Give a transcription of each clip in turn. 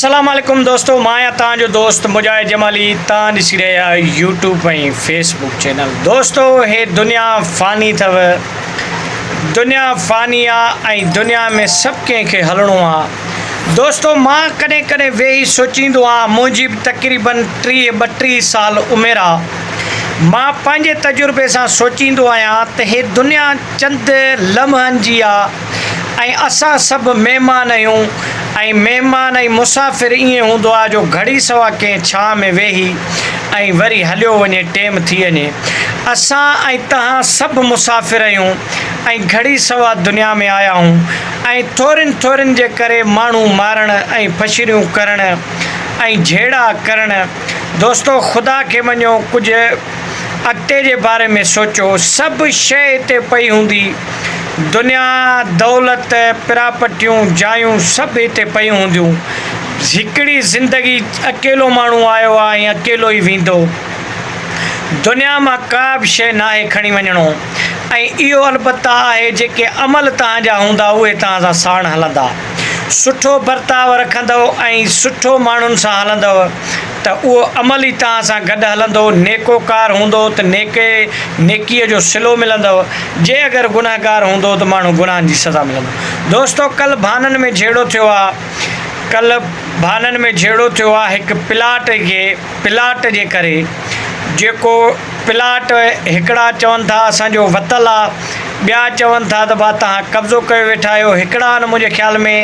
السلام عليڪم دوستو مان آهيان توهان جو دوست مجاهد جمالي توهان ڏسي رهيا آهيو يوٽيوب ۽ فيسبوڪ چينل دوستو هي دنيا فاني اٿو دنيا فاني آ ۽ دنيا ۾ سڀ ڪنهن کي هلڻو آ دوستو مان ڪڏهن ڪڏهن ويهي سوچيندو آهيان منهنجي به تقريبن 30 32 سال عمر آ مان پنهنجي تجربي سان سوچيندو آهيان ته هي دنيا چند لمحن جي آ ۽ اسان سڀ مهمان آهيون ۽ مهمان ۽ مسافر ائين هوندو آهي جو گهڙي سوا ڪنهن ڇانء ۾ ويهي ۽ وري هليو وڃي ٽيم ٿي وڃي. اسان ۽ توهان سڀ مسافر آهيون ۽ گهڙي سوا دنيا ۾ آيا آهيون ۽ ٿورين ٿورين جي ڪري ماڻهو مارڻ ۽ ڦشريون ڪرڻ ۽ جهيڙا ڪرڻ دوستو خدا کي مڃو ڪجهه اڳتي جي باري ۾ سوچو، سڀ شيء هتي پئي هوندي، دنيا، دولت، پراپرٽيون، جايون سڀ هتي پيون هونديون. هڪڙي زندگي اڪيلو ماڻهو آيو آ ۽ اڪيلو ئي ويندو. دنيا مان ڪا به شيء ناهي کڻي وڃڻو ۽ اهو البته آهي جيڪي عمل توهان جا هوندا اهي توهان سان ساڻ هلندا. سٺو برتاء رکندؤ ۽ سٺو ماڻهن سان هلندؤ ته اهو عمل ئي توهان سان گڏ هلندو، نيڪوڪار هوندؤ ته نيڪي، نيڪيء جو صلو ملندؤ، جي اگر گنهگار هوندؤ ته ماڻهو گناهن جي سزا ملندو. دوستو ڪل ڀانن ۾ جهيڙو ٿيو آ، ڪل ڀانن ۾ جهيڙو ٿيو آ هڪ پلاٽ کي پلاٽ جي ڪري جيڪو پلاٽ هڪڙا چون ٿا اسان جو وتل آ ٻيا چون ٿا ته ڀا توهان قبضو ڪيو ويٺا آهيو هڪڙا آهن منهنجي خيال ۾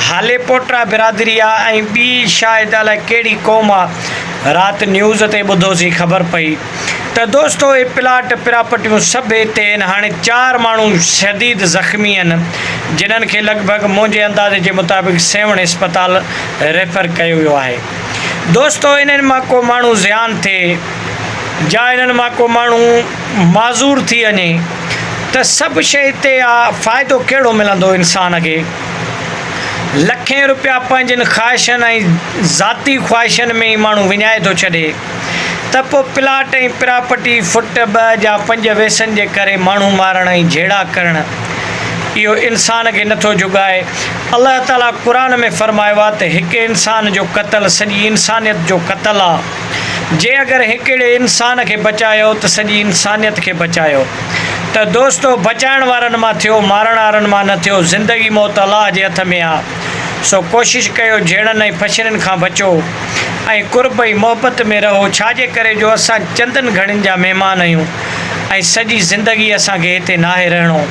هاليپوٽرا برادري آ ۽ ٻي شايد الائي ڪهڙي قوم آ رات نيوز تي ٻڌوسين خبر پئي ته دوستو اهي پلاٽ پراپرٽيون سڀ هتي آهن هاڻي چار ماڻهو شديد زخمي آهن جنھن کي لڳ ڀڳ منهنجي اندازي جي مطابق سيوهڻ اسپتال ريفر ڪيو ويو آهي دوستو انهن مان ڪو ماڻهو زيان ٿئي جا انهن مان ڪو ماڻهو معذور ٿي وڃي ته سڀ شيء هتي آ فائدو ڪهڙو ملندو انسان کي لکين روپيا پنهنجين خواهشن ۽ ذاتي خواهشن ۾ ئي ماڻهو وڃائي ٿو ڇڏي ته پوء پلاٽ ۽ پراپرٽي فٽ ٻه جا پنج ويسن جي ڪري ماڻهو مارڻ ۽ جهيڙا ڪرڻ اهو انسان کي نٿو جڳائي الله تعالي قرآن ۾ فرمايو آ ته هڪ انسان جو قتل سڄي انسانيت جو قتل آ جي اگر هڪڙي انسان کي بچايو ته سڄي انسانيت کي بچايو ته دوستو بچائڻ وارن مان ٿيو مارڻ وارن مان نه ٿيو زندگي موت الله جي هٿ ۾ آ سو ڪوشش ڪيو جهيڙن ۽ ڦشرين کان بچو ۽ قرب ۽ محبت ۾ رهو ڇاجي ڪري جو اسان چندن گهڙين جا مهمان آهيون ۽ سڄي زندگي اسان کي هتي ناهي رهڻو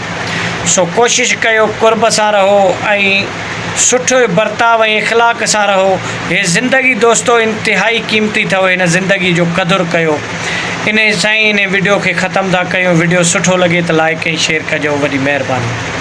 سو ڪوشش ڪيو قرب سان رهو ۽ سٺو برتاء ۽ اخلاق سان رهو هي زندگي دوستو انتهائي قيمتي اٿو هن زندگي جو قدر ڪيو انهي سان ئي انهي وڊيو کي ختم ٿا ڪيون وڊيو سٺو لڳي ته لائيڪ ۽ شيئر ڪجو وڏي مهرباني.